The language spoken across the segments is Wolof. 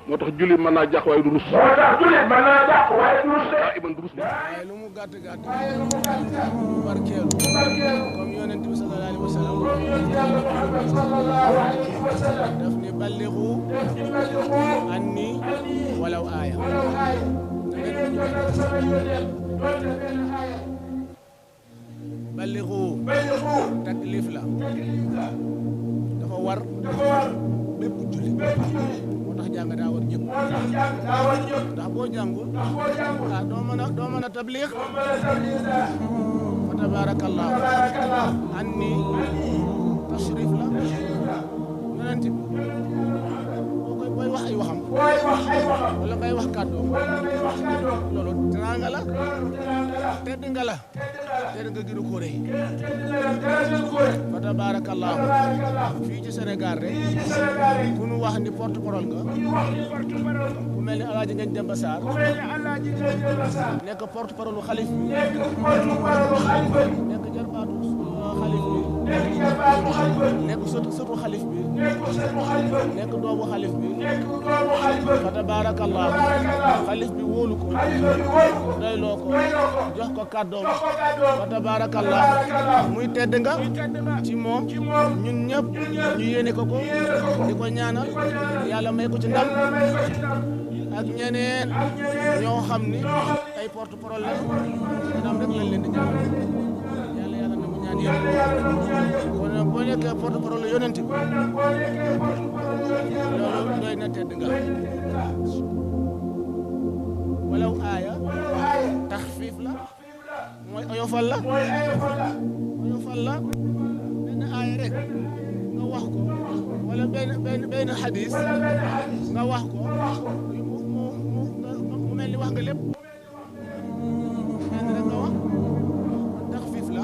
moo tax jullit mën naa jàq waaye du rus. moo tax jullit mën naa jàq waaye du rus de. ah Iban du rus de. waaye lu mu gàtt gàtt. mu barkeelu. comme yonent bi sallallahu alayhi wa sallam. daf ni balligu anni walaw aaya. balligu taklif la. dafa war bépp jullit. moo tax jàng daa war ñëpp. ndax boo jàngul. ah doo mën a tabliix. fa tabarakallah. anni tashrif la. yonent bi booy wax ay waxam. wala ngay wax kàddoom. loolu teraanga la. tedd nga la. tedd nga gënu ko rëy. fa tabarakallah. fii ci Sénégal rek. ku nu wax ni porte parole nga. ku mel ni Alaaji Ngagne Demba Sarr. nekk porte parole xalif bi. nekk jarbaatu xalif bi. nekk sëtu xalif bi. nekk doomu xalif bi. fa tabarakallah. xalif bi wóolu ko. doyloo ko. jox ko kàddoom. fa tabarakallah. muy tedd nga ci moom. ñun ñëpp ñu yéene ko ko. di ko ñaanal. yàlla may ko ci ndam. ak ñeneen ñoo xam ni ay porte parole la ndam rek lañ leen di ñaan. yàlla na mu ñaan yëpp. kon nag boo nekkee porte parole yonent bi loolu doy na tedd nga. walaw aaya taxfiif la mooy oyofal la. oyofal la benn aaya rek nga wax ko wala benn xadis nga wax ko mu mel ni wax nga lépp. benn rek nga wax taxfiif la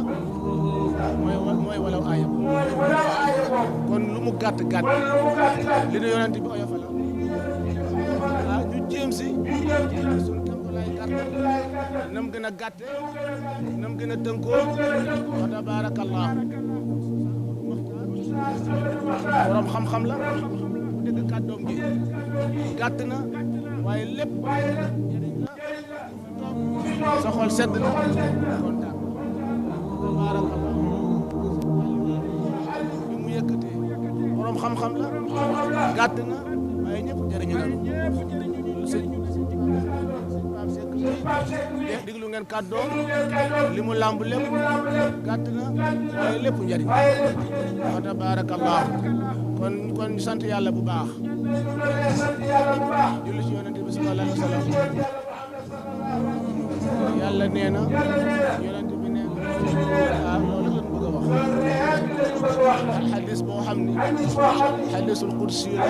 mooy walaw aaya kon lu mu gàtt gàtt li nu yonent bi oyofal la ah ñu jéem si suñu kéemtalaay gàtt nam gën a gàtte nam gën a tënkoo wa tabarakallah. borom xam-xam la bu dégg kàddoom gi gàtt na waaye lépp njëriñ la sa xol sedd na kontaan tabarakallah. bi mu yëkkatee borom xam-xam la gàtt na waaye ñëpp jëriñu na sëñ diglu ngeen kàddoom li mu làmb lépp gàtt na waaye lépp njëriñ wa tabarakallah. kon ñu sant yàlla bu baax. julli ci yonent bi sallallahu alayhi wa sallam. yàlla nee na yonent bi nee na loolu lañ bëgg a wax. xadis boo xam ni xadisul qudsi la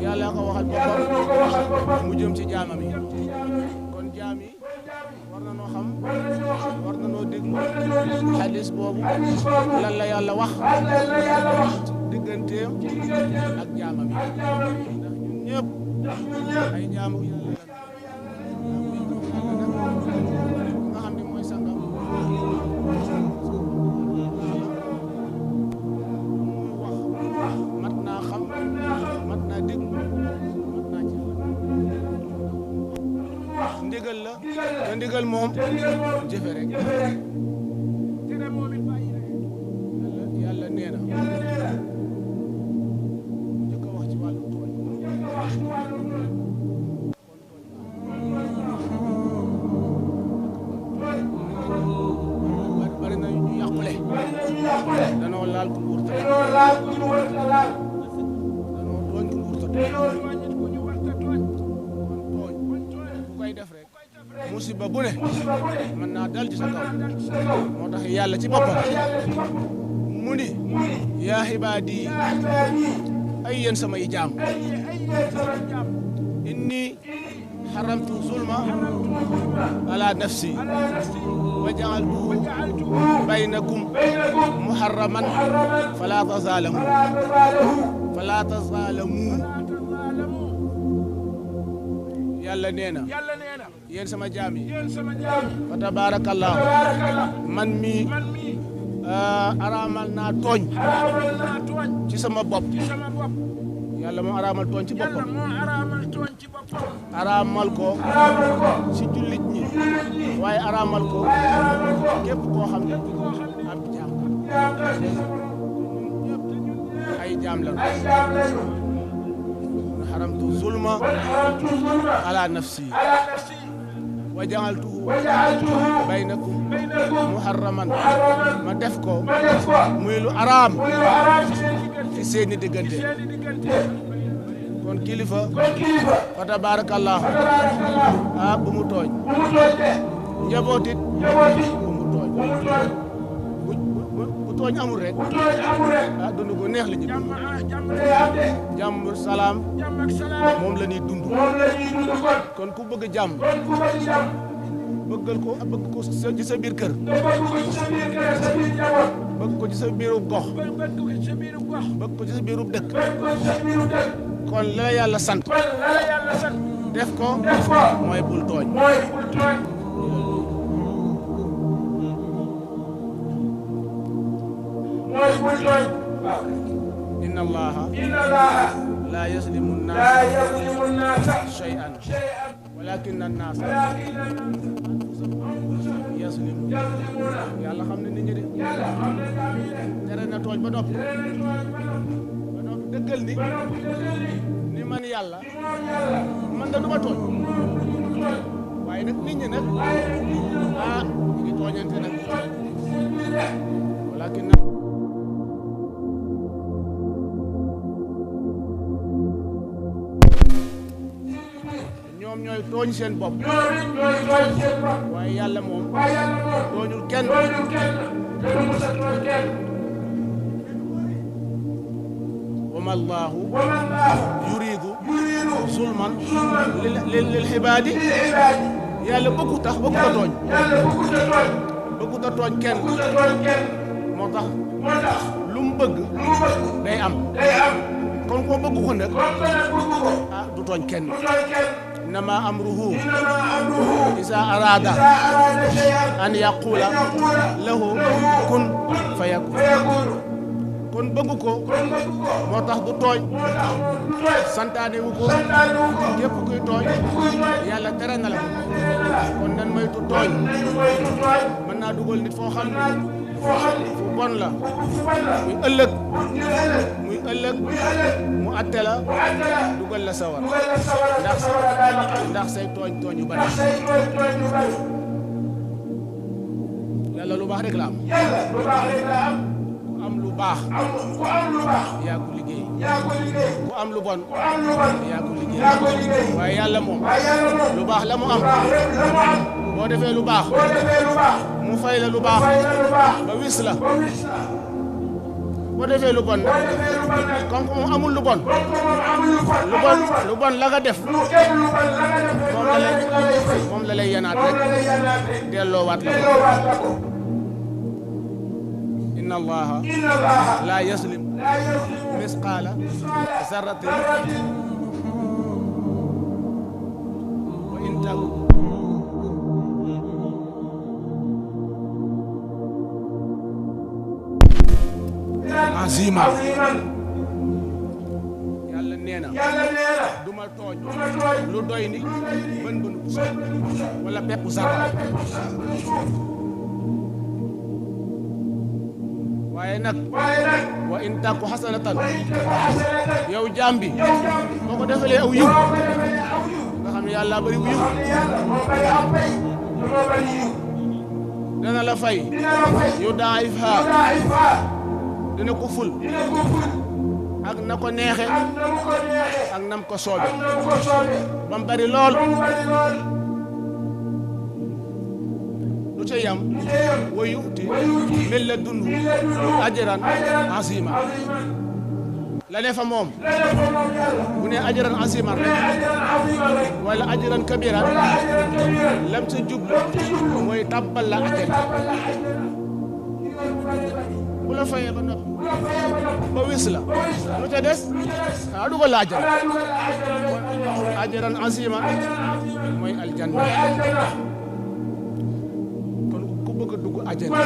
yàlla ko waxal boppam mu jëm ci jaamam yi. kon jaam yi war na noo xam war na noo déglu xadis boobu lan la yàlla wax digganteem ak jaamam yi. ndax ñun ñëpp ay jaamu yàlla la. nga xam ne mooy sangam mat naa xam mat naa déglu mat naa ci ndigal la te ndigal moom jëfe rek. yàlla nee na njëkk a wax ci wàllu tooñ. bari na ñu yàqule. danoo laal ku wurta laal. danoo tooñ ku wurta tooñ. kon tooñ bu koy def rek musiba bu ne mën naa dal ci sa kaw. moo tax yàlla ci boppam mu ni yaa xibaadi ay yéen samay jaam inni xaramtu zulma ala nafsi wa jaaltuhu baynakum muharraman fala tazalamu. yàlla nee na yéen sama jaam yi fa tabarakallah man mi araamal naa tooñ ci sama bopp yàlla moo araamal tooñ ci yàlla boppam moo araamal tooñ ci boppam araamal ko ci jullit ñi waaye araamal ko képp koo xam ne ab jaam ay jaam la haramtu zulma ala nafsi wa ja'altuhu baynakum muharraman ma def ko muy lu araam ci seeni diggante kon kilifa fa tabarakallahu bu mu tooñ njabootit bu mu tooñ bu tooñ amul rek dund gu neex la ñu dund jàmm salaam moom la ñuy dund kon ku bëgg jàmm bëgg ko ci sa biir kër bëgg ko ci sa biiru gox bëgg ko ci sa biiru dëkk kon la yàlla sant def ko mooy bul tooñ inna allaha la yazlimu an-nasa shay'an walakin an-nasa yazlimu yàlla xam ne nit ñi de tere na tooñ ba noppi dëggal ni man yàlla man da duma tooñ waaye nag nit ñi nag ñu ngi tooñante nag walakin ñoom ñooy tooñ seen bopp waaye yàlla moom tooñul kenn wama allahu yuridu zulman lil xibaadi yàlla bëggu tax bëggu ta tooñ bëggu ta tooñ kenn moo tax lu mu bëgg day am kon ko bëggu ko nag du tooñ kenn innama amruhu iza arada an yaqula lahu kun fayakun kon bëggu ko moo tax du tooñ santaane wu ko képp kuy tooñ yàlla tere na la ko kon nan moytu tooñ mën naa dugal nit foo xam ne fu bon la muy ëllëg mu atte la dugal la sawar ndax say tooñ yu bari yàlla lu baax rek la am am lu baax yaa ko liggéey ku am lu bon yaa ko liggéey waaye yàlla moom lu baax la mu am boo defee lu baax mu fay la lu baax ba wis la boo defee lu bon comme moom amul lu bon la nga def moom la lay yanaat rek delloowaat la ko inna allaha la yaslim misqala zarratin wa in taku azima yàlla nee na duma tooñ lu doy ni bën bënu wala peppu zarra waaye nag wa in taku hasanatan yow jaam bi boo ko defalee aw yiw nga xam ne yàlla bari bu yiw dana la fay yu daayifha dina ko ful ak na ko neexe ak nam ko soobe bam bari lool lu ca yam wa yu'ti min ladunhu ajran azima la ne fa moom bu ne ajran aziman rek wala ajran kabiran lam sa jublu mooy tàbbal la ajjana bu la fayee ba noppi ba wis la lu ca des dugal la ajjana ajran aziman mooy aljanna kon ku bëgg a dugg ajjana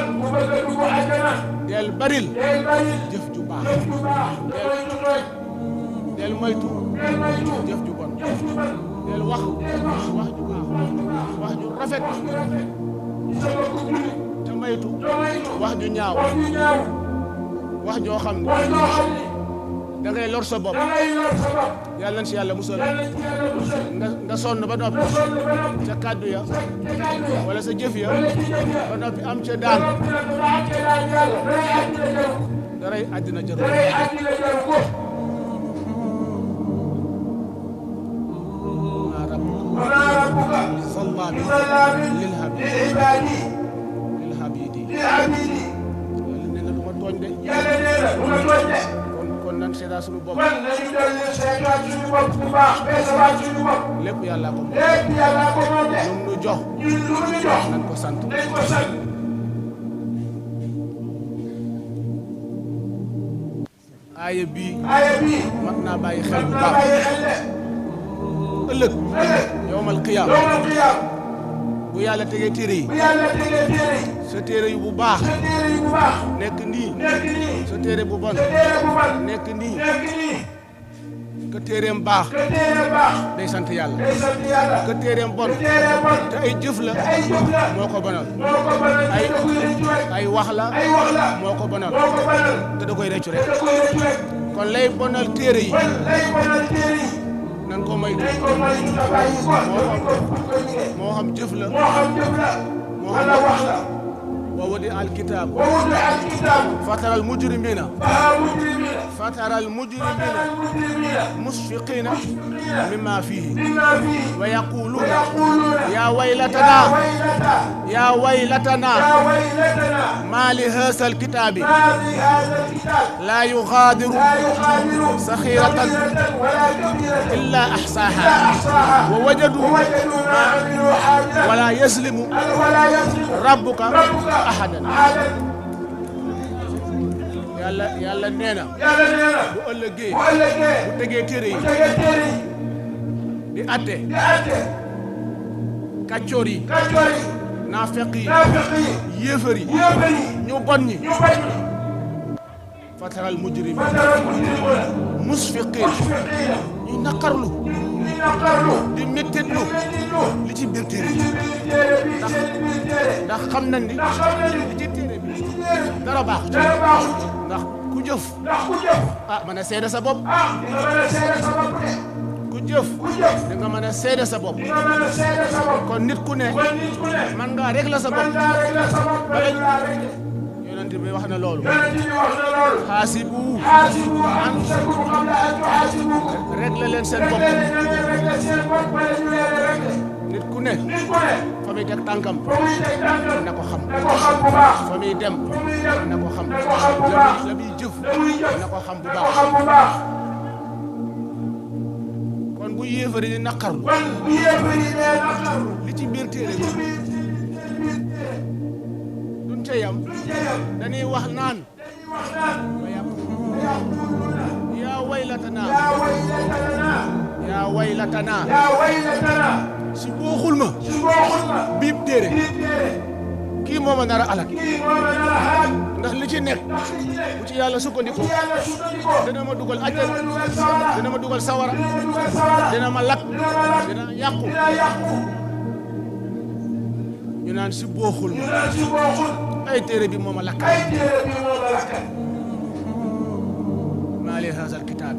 del baril jëf ju baax del moytu jëf ju bon del wax ju baax wax ju rafet te moytu wax ju ñaaw wax joo xam ne da ngay lor sa bopp yàlla nañ si yàlla musal nga sonn ba noppi ca kàddu ya wala sa jëf ya ba noppi am ca daan daray àddina jëru maa rabbuka sallaabi lil habidi yàlla nee na du ma tooñ de kon nan seedaa suñu bopp bu baax lépp yàlla ko moom ñun nu jox nan ko sant aaya bii mat naa bàyyi xel bu baax ëllëg yawmal qiyaam bu yàlla tegee téere yi sa téere yu bu baax nekk nii sa téere bu bon nekk nii ka téereem baax day sant yàlla ka téereem bon te ay jëf la moo ko bonal ay wax la moo ko bonal te da koy reccu rek kon lay bonal téere yi nan ko moytu moo xam jëf la moo xam wax la wa wudi alkitab fatara almujrimina musfiqina mimma fihi wa yaquluna ya waylatana ma li hadha alkitabi la yughadiru saghiratan illa ahsaha wa wajadu wala yazlimu rabbuka ahadan yàlla nee na bu ëllëgee bu tegee téere yi di atte kàccoor yi naafeq yi yéefar yi ñu bon ñi fataral mujrim musfiqin ñuy naqarlu di mettitlu li ci biir téere bi ndax xam nañ ni li ci téere bi dara baax ci ndax ku jëf mën a seede sa bopp ku jëf da nga mën a seede sa bopp kon nit ku ne man ngaa régler sa bopp yonent bi wax na loolu xaasibu régler leen seen bopp nit ku ne fa muy teg tànkam na ko xam fa muy dem na ko xam la muy jëf na ko xam bu baax kon bu yéefari di naqarlu li ci biir téere bi duñ ca yam dañuy wax naan yaa waylatana si booxul ma biib téere kii moo ma nar a alak ndax li ci nekk bu ci yàlla sukkandiku dina ma dugal àjjana dina ma dugal sawara dina ma lakk dina yàqu ñu naan si booxul ma ay téere bi moo ma lakk maa li haazal kitaab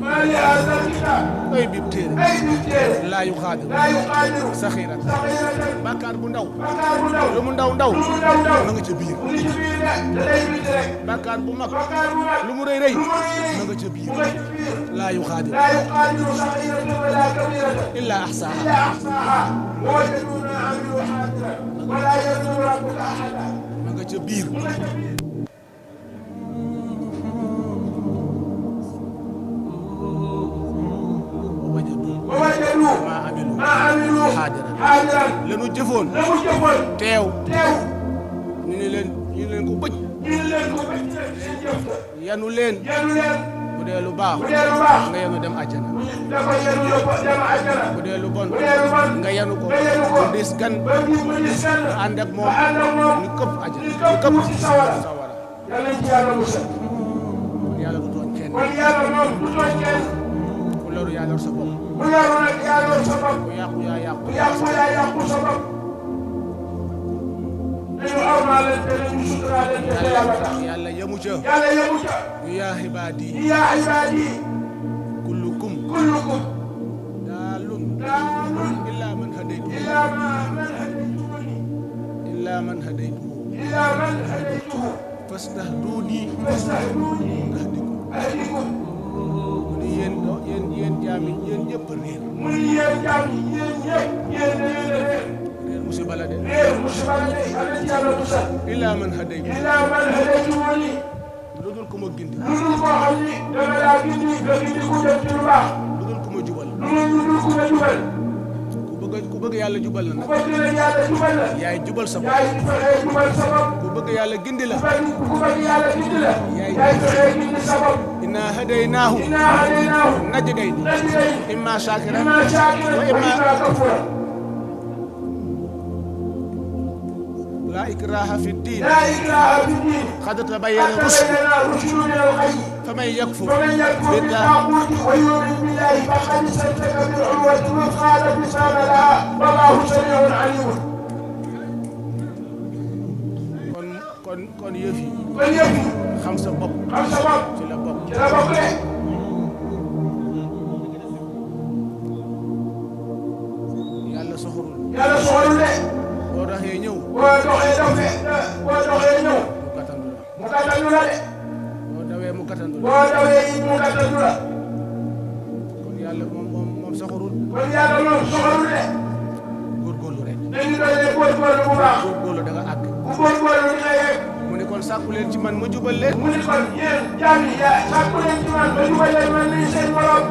ay biib téere laa yuxaadiru saxiiratan bàkkaar bu ndaw lu mu ndaw na nga ca biir bàkkaar bu mag lu mu rëy na nga ca biir laa yuxaadiru illaa ahsaahaa na nga ca biir maa amilu xaadiran lanu jëfoon teew ñu ne leen ko bëj yanu leen bu dee lu baax nga yanu dem àjjana bu dee lu bon nga yanu ko bu dis gan nga ànd ak moom ñu këpp àjjana ñu këpp sawara yàlla du tooñ kenn ku la loru yaa lor sa bopp. bu loru nag yaa lor sa bopp. bu yàqu yaa yàqu. bu yàqu yaa yàqu sa bopp. dañu awmaalante dañu suturaalante te yàlla tax. yàlla yemu ca. yàlla yemu ca. yaa ibaadi. yaa ibaadi. kullukum. kullukum. daalun. daalun. illaa man hadaytuhu. illaa man hadaytuhu. illaa man hadaytuhu. illaa man hadaytuhu. fastahduuni. fastahduuni. ahdikum. ahdikum. mu ni yéen jaam yi yéen ñëpp réer. mu ni yéen jaam yi yéen ñëpp yéen da ngeen a réer. réer musiba la de. réer musiba la de yàlla ci yàlla musal. illaa man hadaytuhu. illaa man hadaytuhu ni. lu dul ku ma gindi. lu dul koo xam ni dama laa gindi nga gindi ku dem ci lu baax. lu dul ku ma jubal. lu dul ku ma jubal. ku bëgg yàlla jubal la ku nag. bëgg la yàlla jubal la. yaay jubal sa bopp. yaay fexee jubal sa bopp. ku bëgg yàlla gindi la. ku bëgg yàlla gindi la. yaay yaay fexee gindi sa bopp. inna hadaynaahu innaa hadaynaahu najdayni najdayni imma shakiran immaa shaakiran wa immaa kafuuran. laa ikraha fi ddiin laa ikraaha fi ddiin qad qad tabayyana rushd tabayyana rushdu minal ghayy. faman yakfur فمن يكفر بالطاغوت ويؤمن بالله فقد استمسك بالعروة الوثقى لا انفصام لها والله سميع عليم. kon yëf yi kon yëf yi xam sa bopp xam sa bopp ci la bopp. ci la bokk de. yàlla soxorul. yàlla soxorul de. boo doxee ñëw boo doxee ñëw mu kattandu la. mu kattandu la de. boo dawee mu kattandu la. boo dawee it mu kattandu la. kon yàlla moom soxorul. kon yàlla moom soxorul de. góorgóorlu rek. dañu doon ne góorgóorlu bu baax. góorgóorlu da nga àgg. ku góorgóorlu di nga yegg. mu ne kon sàkku leen ci man ma jubal leen. mu ni kon yéen jaam yi sàkku leen ci man ma jubal leen man mii seen borom.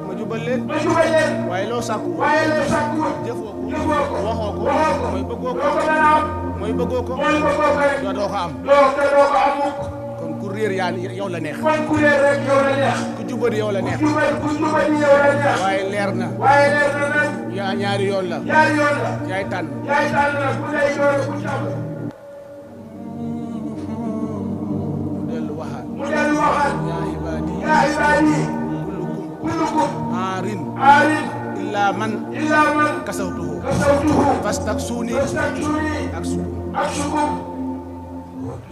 ma jubal leen. ma jubal leen. waaye loo sàkku. waaye loo sàkku. jëfoo ko. jëfoo ko. waxoo ko. waxoo ko. mooy bëggoo ko. doo ko dana am. mooy bëggoo ko. mooy bëggoo ko rek. doo ko am. doo ko am mukk. kon ku réer yow la neex. kon ku réer rek yow la neex. ku jubadi yow la neex. ku jubadi yow la neex. waaye leer na. waaye leer na nag. ñaari yoon la. ñaari yoon la. yaay tànn. yaay tànn nag ku lay yoon ku jàpp. mu dellu waxaat. mu dellu waxaat. yaa ibaadi. yaa ibaadi. kullukum kullukum. aarin. aarin. illaa man illaa man kasawtuhu. kasawtuhu. fastaksuuni fastaksuuni. ak sukum. ak sukum.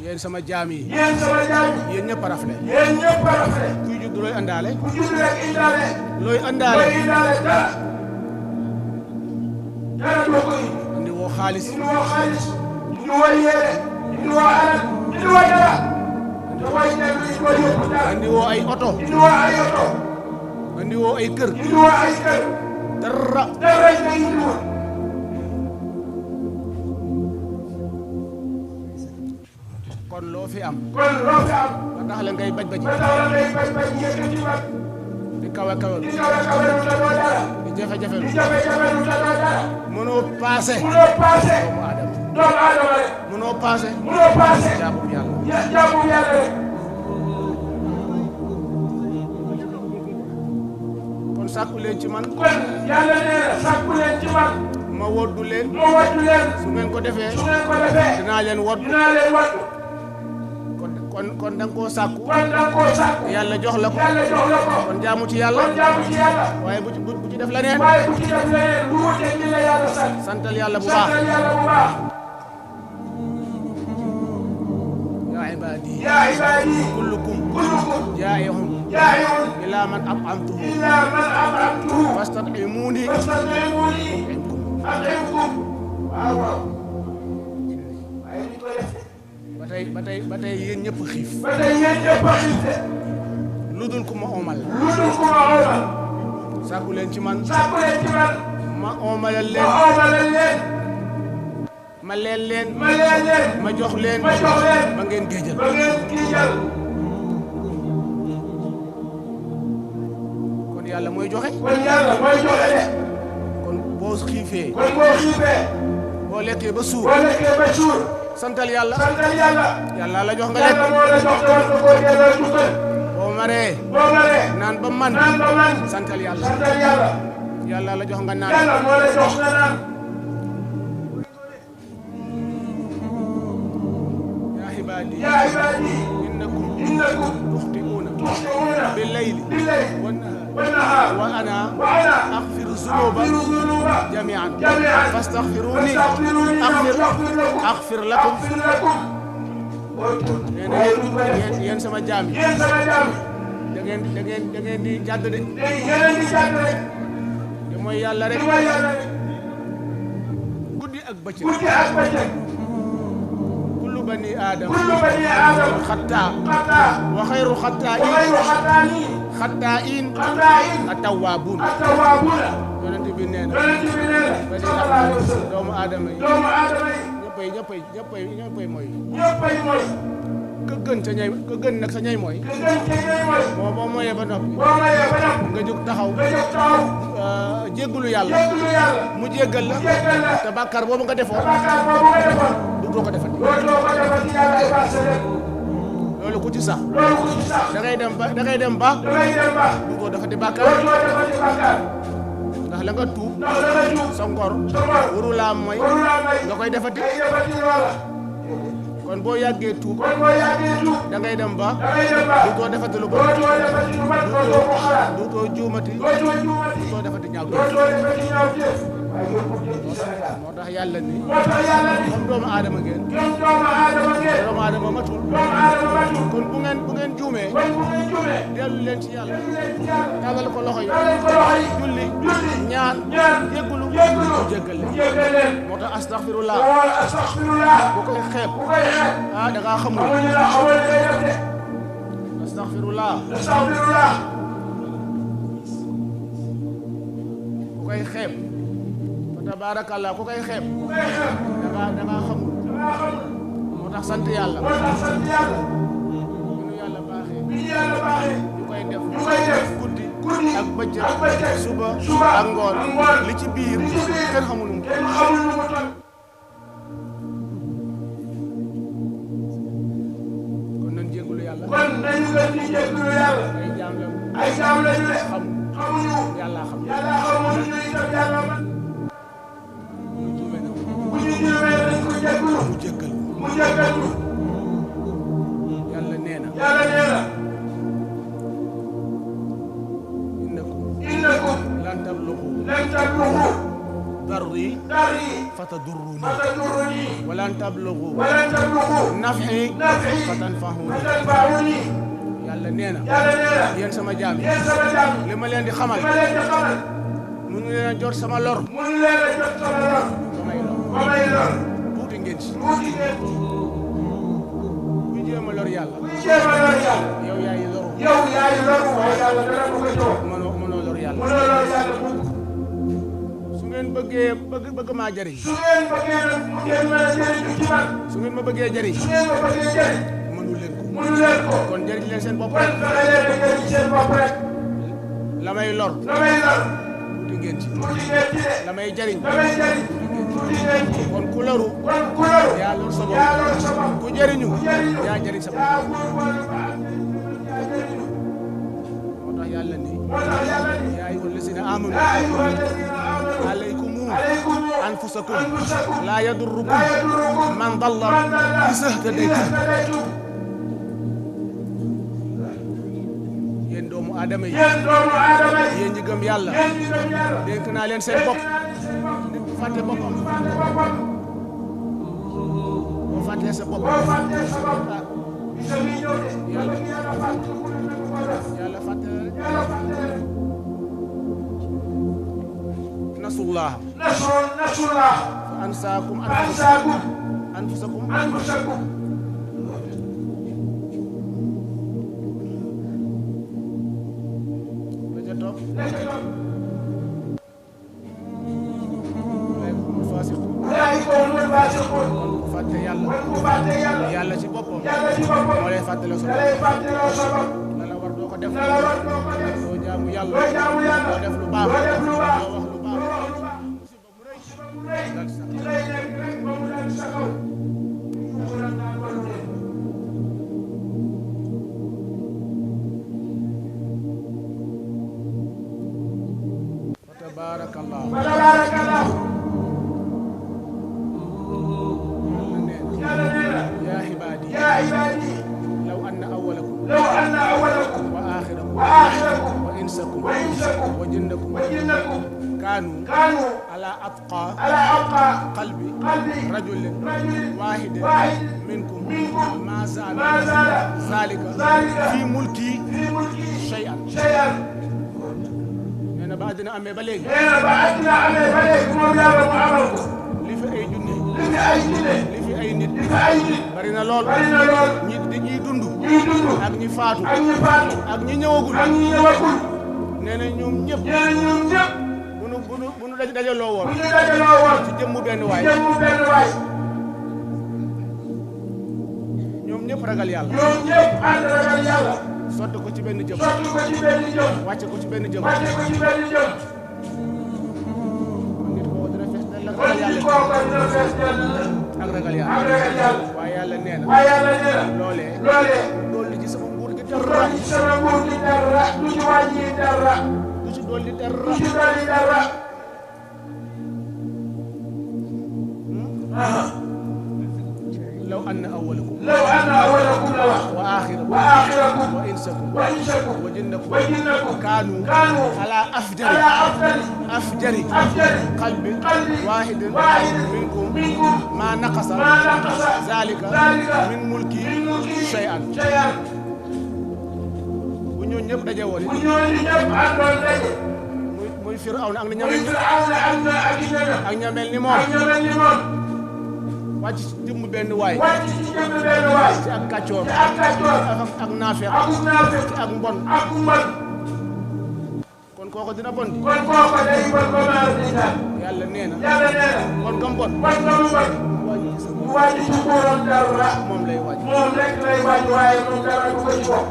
yéen sama jaam yi. yéen sama jaam yi. yéen ñëpp a rafle. yéen ñëpp a rafle. kuy judd looy àndaale. ku judd rek indaale. looy àndaale. looy indaale dara. dara doo ko indi. andi woo xaalis. indi woo xaalis. indi woo yére. indi woo alal. indi woo dara. dafay nekk indi woo yëpp dara. andi woo ay oto. indi woo ay oto. andi woo ay kër. indi woo ay kër. dara. dara nga indi woo. kon loo fi am. kon loo fi am. ba tax la ngay baj baji. ba tax la ngay bañ yëkkati mag. di kawe kawe. di kawe kawe lu ta doo dara. di jafe-jafe. di jafe-jafe lu ta doo dara. mënoo paase. munoo paase. doomu aadama. doomu aadama rek. mënoo paase. munoo paase. jaamu yàlla. jaamu yàlla rek. kon sàkku leen ci man. kon yàlla nee na sàkku leen ci man. ma woddu leen. ma wattu leen. su ngeen ko defee. su ngeen ko defee. dinaa leen woddu. dinaa leen wattu. kon da nga koo sàkku. kon da nga koo sàkku. yàlla jox la ko. yàlla jox la ko. kon jaamu ci yàlla. kon jaamu ci yàlla. waaye bu ci def leneen. waaye bu ci def leneen lu wute li la yàlla sant. santal yàlla bu baax. santal yàlla bu baax. yaa ibaadi. yaa ibaadi. kullukum kullukum. jaa'ihun jaa'ihun. ilaa man at'amtuhu. illaa man at'amtuhu. fastat'imuuni fastat'imuuni. ut'imkum. at'imkum. waaw waaw. waaye ni ko defee. ba tey yéen ñëpp xiif. ba tey yéen ñëpp a xiif de. lu dul ku ma oomal. lu dul ku ma oomal. sàkku leen ci man. sàkku leen ci man. ma oomalal ma leen. oomalal leen. ma leen leen. ma leen leen. ma jox leen. ma jox leen. ba ngeen géejal. ba ngeen kii jël. kon yàlla mooy joxe. kon yàlla mooy joxe de. kon boo xiifee. kon boo xiifee. boo lekkee ba suur. boo lekkee ba suur. santal yàlla. santal yàlla. yàlla la jox nga lekk. yàlla moo la jox te war nga koo delloo jukkal. boo maree. boo maree. naan ba man. naan ba man. santal yàlla. santal yàlla. yàlla la jox nga naan. yàlla moo la jox nga naan. yaa ibaadi. yaa ibaadi. innakum innakum tuxti'uuna tuxti'uuna bil layli bil layli wan nahaar wa ana aghfiru zunuba jami'an fastaghfiruni aghfir lakum nee na yéen sama jaam yi da ngeen di jàdd de te mooy yàlla rek guddi ak bëccëg kullu bani aadama xattaa wa xayru xattaa'iin at-tawwaabuun yonent bi nee na bani aadama doomu aadama yi ñëppay mooy ka gën nag sa ñay mooy boo mooyee ba noppi nga jóg taxaw jéggulu yàlla mu jéggal la te bàkkaar boobu nga defoo doo ko defati loolu ku ci sax da ngay dem ba doo defati bàkkaar ndax la nga tuub sa ngor waru laa mooy nga koy defati kon boo yàggee tuub da ngay dem ba doo defati lu bon doo juumati doo defati ñaaw moo tax yàlla ni moom doomu aadama ngeen doomu aadama matul kon bu ngeen juumee dellu leen ci yàlla tàllal ko loxo yi julli ñaan jéggulu mu jéggal leen moo tax astaghfirullah bu koy xeeb da ngaa xamul astaghfirullah bu koy xeeb tabaarakallah ku koy xeeb da ngaa xamul moo tax sant yàlla ñu yàlla baaxee ñu koy def guddi ak bëccëg suba ak ngoon li ci biir kenn xamul mu kon nañ jéggulu yàlla ay jaam lañu de xamuñu yàlla xam mu jéggal yàlla nee na innakum lan tablughu darri fatadurruni wa lan tablughu naf'i fatanfa'uni yàlla nee na yéen sama jaam yi li ma leen di xamal mënu leen a jot sama lor tuuti ngeen ci bu jéem a lor yàlla yow yaay loru waaye yàlla dara du ko jox mënoo lor yàlla su ngeen bëggee bëgg maa jëriñ su ngeen ma bëggee jëriñ mënu leen ko kon jëriñ leen seen bopp rek la may lor tuuti ngeen ci la may jëriñ kon ku loru yaa lor sa bopp ku jëriñu yaa jëriñ sa bopp moo tax yàlla ni yaa ayyuhal lazina amanu alaykum anfusakum laa yadurrukum man dalla izaa ihtadaytum yéen doomu aadama yi yéen ñi gëm yàlla dénk naa leen seen bopp nit bu fàtte boppam boo fàttee sa bopp yàlla fàtte la rek nasullah fa ansaakum anfusakum la ca topp fàtte yàlla ci boppam moo lay fàttale sa bopp la la war doo ko def doo jaamu yàlla doo def lu baax doo wax lu baax musiba mu rëy dal sa fa tabarakallah insakum wa jinnakum كانوا على أتقى قلب رجل واحد منكم ما زال ذلك في ملكي شيئا أنا بعدنا أمي بليغ li fi ay junne li fi ay nit bari na lool ñi dund ak ñi faatu ak ñi ñëwagul nee na ñoom ñëpp bu nu dajaloo woon ci jëmmu benn waay ñoom ñëpp ragal yàlla sotti ko ci benn jëm wàcce ko ci benn jëm ak ragal yàlla waaye yàlla nee na loolee dolli ci sama nguur gi dara du ci wàññi dara du ci dolli dara لو أن أولكم وآخركم وإنسكم وجنكم كانوا على أفجر قلب واحد منكم ما نقص ذلك من ملكي شيئا bu ñoo ñëpp daje woon muy Firawna ak ñamel ni moom wàcc ci jëmm benn waay ci ak kàccoor ak naafeq ci ak mbon kon kooko dina bon di yàlla nee na kon gam bon wàcc ci nguuram dara moom lay wàcc waaye moom dara du ko ci bokk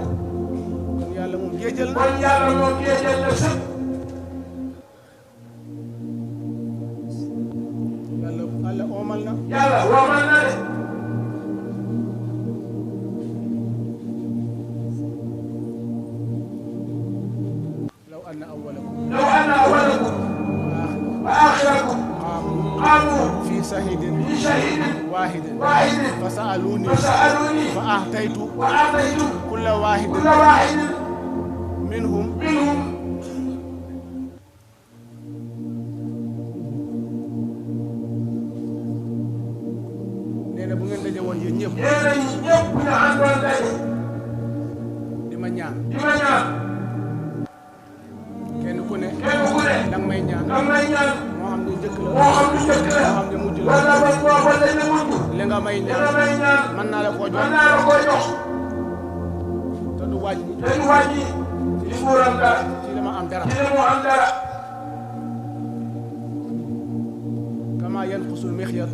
kon yàlla moom géejal na sëpp yàlla oomal na de law anna awwalakum wa akhirakum qamu fi shahidin wahidin fasaluni fa ahtaytu kulla wahidin minhum bu ngeen daje woon yéen ñëpp ñu àndoon daje di ma ñaan kenn ku ne danga may ñaan moo xam ne njëkk la moo xam ne mujj la li nga may ñaan mën naa la koo jox te du wàññi ci li ma am dara كما ينقص المخيط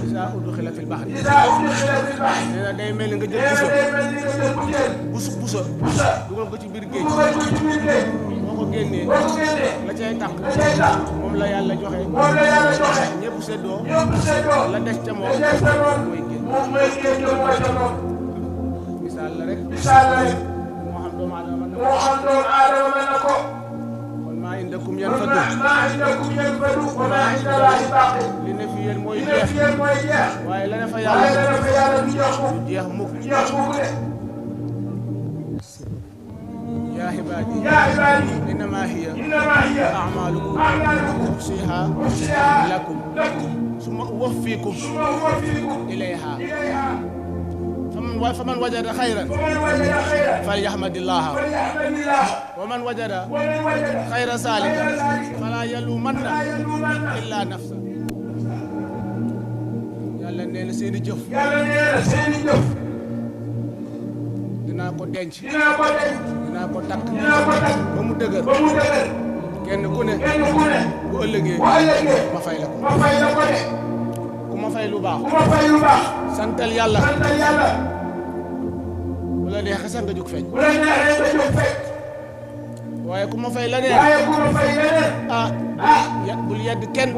إذا أدخل في البحر nee day mel nga jël buso dugal ko ci biir géej boo ko génnee la cay tàq moom la yàlla joxe ñëpp seddoo la des ca moom mooy géej misaal la rek moo xam doomu aadama mën na ko maa indakum yanfadu wa maa inda Allaahi baaqi li ne fi yéen mooy jeex waaye la ne fa yàlla du jeex mukk yaa ibaadi innamaa hiya a'maalukum uhsiihaa lakum summa uwaffiikum ilayhaa فمن وجد خيرا فليحمد الله ومن وجد خير ذلك فلا يلومن إلا نفسه yàlla nee na seeni jëf dinaa ko denc dinaa ko takk ba mu dëgër kenn ku ne bu ëllëgee ma fay la ko ku ma fay lu baax santal yàlla bu la neexee sax nga jóg feeñ waaye ku ma fay la neex bul yedd kenn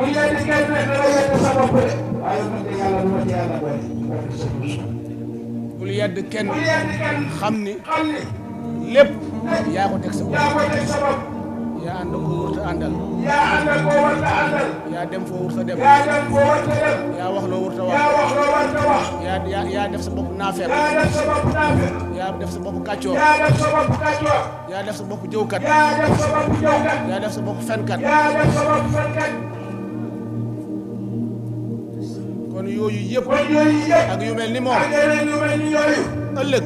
bul yedd kenn xam ni lépp yaa ko teg sa bopp yaa ànd ko wurta àndal. yaa ànd ko wurta àndal. yaa dem foo wurta dem. yaa dem foo wurta dem. yaa wax loo wurta wax. yaa wax loo wurta wax. yaa def sa bopp naafeq. yaa def sa bopp naafeq. yaa def sa bopp kàccoor. yaa def sa bopp kàccoor. yaa def sa bopp jëwkat. yaa def sa bopp jëwkat. yaa def sa bopp fenkat. yaa def sa bopp fenkat. kon yooyu yëpp. kon yooyu yëpp. ak yu mel ni moom. ak yeneen yu mel ni yooyu. ëllëg.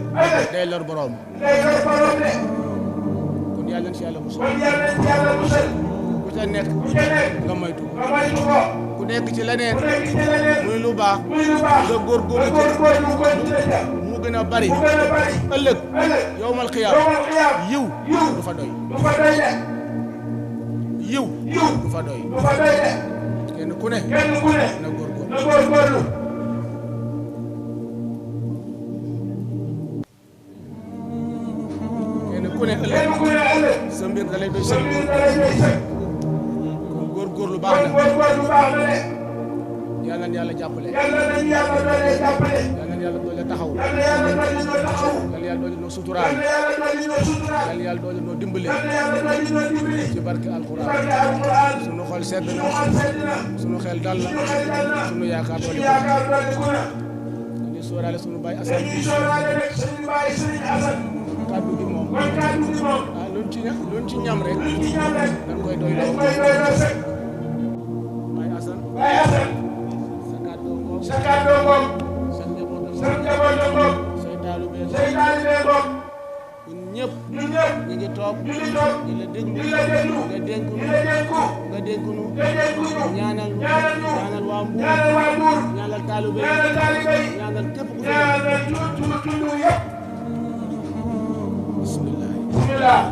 day lor borom. day lor borom de. kon yàlla na ci yàlla musal. kon yàlla na ci yàlla musal. ku ca nekk. ku ca nekk. nga moytu. nga moytu ko. ku nekk ci leneen. ku nekk ci leneen. muy lu baax. muy lu baax. nga góorgóorlu nga góorgóorlu ko ci mu gën a bari. mu gën a bari. ëllëg. ëllëg. yowmal xiyaam. yowmal xiyaam. yiw. yiw du fa doy. du fa doy de. yiw. yiw du fa doy. du fa doy de. kenn ku ne. kenn ku ne. na góorgóorlu. na góorgóorlu. kenn ku ne ëllëg. kenn ku ne ëllëg. sa mbir da lay doy sa sëkk. mbir da lay doy sëkk. kon góorgóorlu baax kon na. góorgóorlu baax na de. yàlla na yàlla jàppale. yàlla nañu yàlla doole jàppale. yàlla na yàlla doole taxaw. yàlla yàlla doole ñoo taxaw. yàlla yàlla doole noo suturaal. yàlla yàlla doole ñoo suturaal. yàlla yàlla doole noo dimbale. yàlla yàlla doole ñoo dimbali. ci barke alxuraan. barke alquran. sunu xol sedd sunu na. xol sedd na. sunu xel dal na. sunu xel dal na. sunu yaakaar sunu doole ko. yaakaar doole ko na. di sóoraale sunu baay Assane. dañuy sóoraale rek suñu baay Sëriñ Assane. kàddu gi moom. kon kàddu gi moom. ah luñ ci ñam rek. luñ ci ñam rek. dañ koy doy dañ loo. koy doyloo sëkk. baay Assane. baay Assane. sa kàddu moom. sa kàddu moom. sa njaboot sa njaboot la moom. say taalibe say taalibe moom. ñun ñëpp. ñun ñëpp. ñu ngi toog. ñu ngi toog. di la déglu. di la déglu. nga dénk nu. di la dénku. nga dénk nu. nga dénku ñu. ñaanal nu. ñaanal ñu. ñaanal waa Mbuur. ñaanal waa Mbuur. ñaanal taalibe yi. ñaanal taalibe yi. ñaanal képp ku fi nekk. ñaanal tund yëpp. bismillah. bismillah.